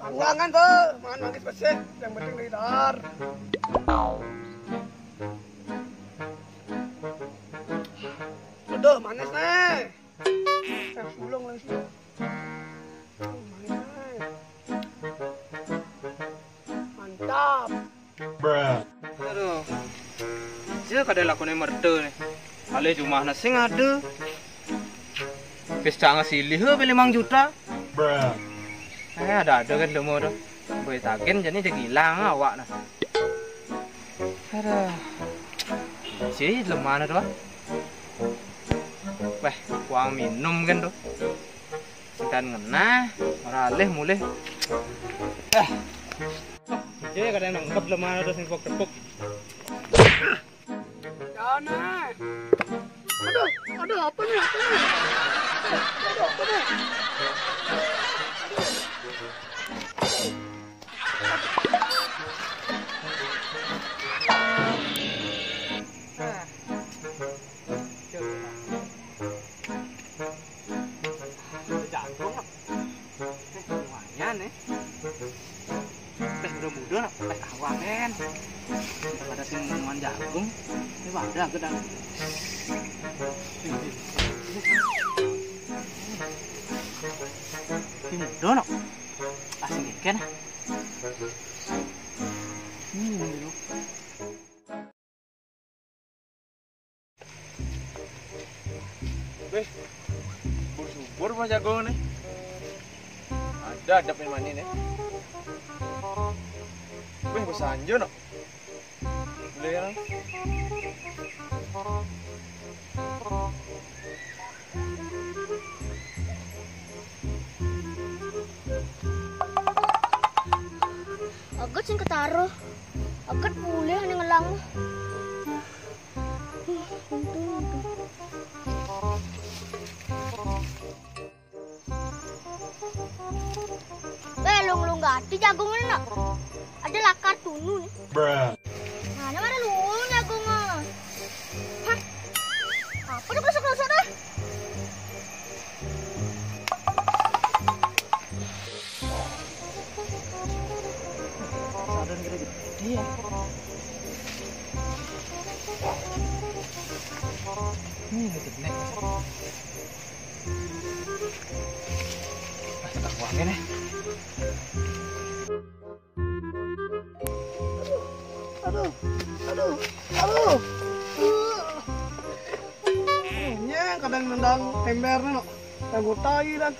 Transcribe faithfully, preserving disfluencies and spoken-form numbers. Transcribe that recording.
Tanggangan tuh, mangan manggis besik, yang penting dari dahar. Aduh, manis nih. Eh, ulung lagi. Manis nih. Mantap. Aduh. Sia kada lakune merta nih. Alih jumahna sing ada. Pesta ngasilih he beli mang juta. Eh, ada-ada kan demo tuh. Boy tagen jadi dia gilang awak nah. Aduh. Si lemah nah tuh. Weh, kuang minum kan tuh. Singkan ngena, ora alih mulih. Eh. Dia kadang nangkep lemah terus nipok-tepok. Jangan. Aduh, aduh, apa nih, apa nih? Aduh, apa nih? Jagung, Nok. Eh, lumayan, eh. Teh muda-muda, Nok. Teh kawaken. Daripada sing minuman jagung. Ini wadah gedang. Ini muda, Nok. Asing keken. Hmm, ini, Nok. Weh, subur-subur mah jago nih. Ada, ada pemain mani nih. Weh, besanjo no. Boleh ya, no? Aget sing ketaruh. Aget boleh nih ngelang. Weh, lung-lung gati jagung ini, nak. Ada lakar tunu nih. Mana, mana lu jagung, ah? Hah? Apa udah rusuk-rusuk dah? Sadon gede-gede ya. Ini gede nih. Ah, tetap kuat nih. Aduh, aduh, aduh. Nya kadang nendang ember no. Tanggo tai dan.